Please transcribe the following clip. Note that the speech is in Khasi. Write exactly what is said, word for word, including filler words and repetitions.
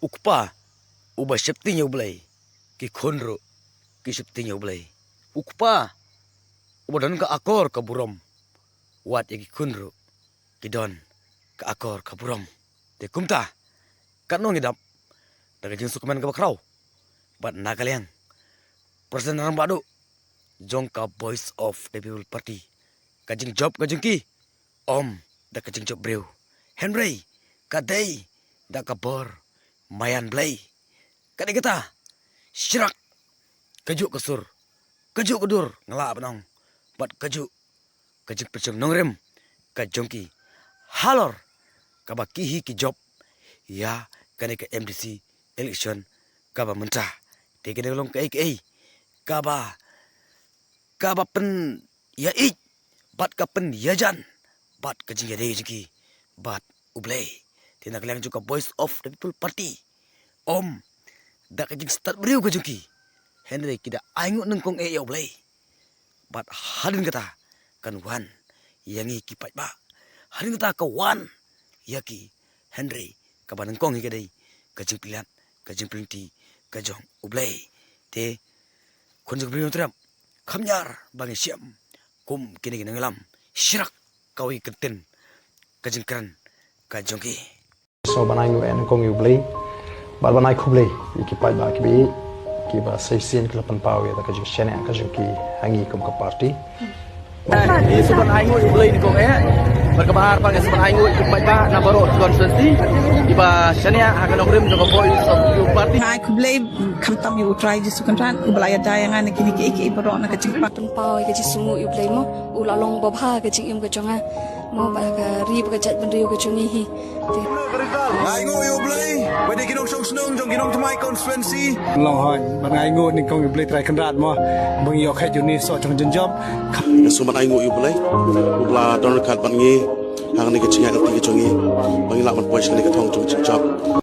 U kpa uba sheptieng ïa U Blei, ki khun ruh ki sheptieng ïa U Blei. U kpa uba don ka akor ka burom, wat ïa ki khun ruh ki don ka akor ka burom. Te kumta, katno ngi dap da ka jingsngewkmen kaba khraw bad na ka liang President Rangbah Duh jong ka Voice of the People Party, ka jingjop ka jong ki, ym da ka jingjop briew, hynrei ka dei da ka bor maïan Blei. Ka dei kata, shirak kajuh ka sur, kajuh ka dur, nga lah ban ong, bad kajuh ka jingpynshong nongrim ka jong ki halor kaba ki hi ki jop ïa kane ka M D C election kaba mynta. Te kane ka long kaei kaei kaba, kaba pynïaid bad ka pynïajan bad ka jingïadei jong ki bad U Blei. Te na ka liang jong ka Voice of the People Party, ym da ka jingstad briew ka jong ki, hynrei ki da ainguh nyngkong eh ïa U Blei. Bad hadien kata kan wan ïa ngi ki paidbah, hadien kata ka wan ïa ki, hynrei kaba nyngkong hi ka dei ka jingpynlait, ka jingpynlynti ka jong U Blei. Te khun jong ka Bri Nongtrep, kham ñiar ba ngi shem kum kine ki nongïalam, shirak kawei ka ktien ka jingkren ka jong ki. Sngewbha ban ainguh eh nyngkong ïa U Blei bad ban ai khublei ïa ki paidbah kiba ïeit kiba sa shisien ki la pynpaw ïa ka jingshaniah ka jong ki ha ngi kum ka party. Ngi sngewbha ban ainguh ïa U Blei nyngkong eh bad kaba ar pat ngi sngewbha ban ainguh ïa ki paidbah na baroh ki constituency kiba shaniah ha ka nongrim jong ka Voice of the People Party. Ai khublei khamtam ïa U Trai Jisu Kynrad uba la ïada ïa nga na kine kiei kiei baroh na ka jingpynpaw ïa ka jingsngewnguh ïa U Blei mo, u la long babha ka jingim ka jong nga mo, bad ka ri bad ka jaitbynriew ka jong ngi hi. Te nga ainguh ïa U Blei ba dei ki nongshong shnong jong ki nongthymmai constituency. Long hoi bad nga ainguh nyngkong ïa U Blei Trai Kynrad mo, ba ngi ïoh kheit ïa une soh jong ka jingjop. Nga sngewbha ban ainguh ïa U Blei uba la don ryngkat bad ngi ha kane ka jingïaid lynti ka jong ngi, ba ngi lah ban poi sha kane ka thong jong ka jingjop.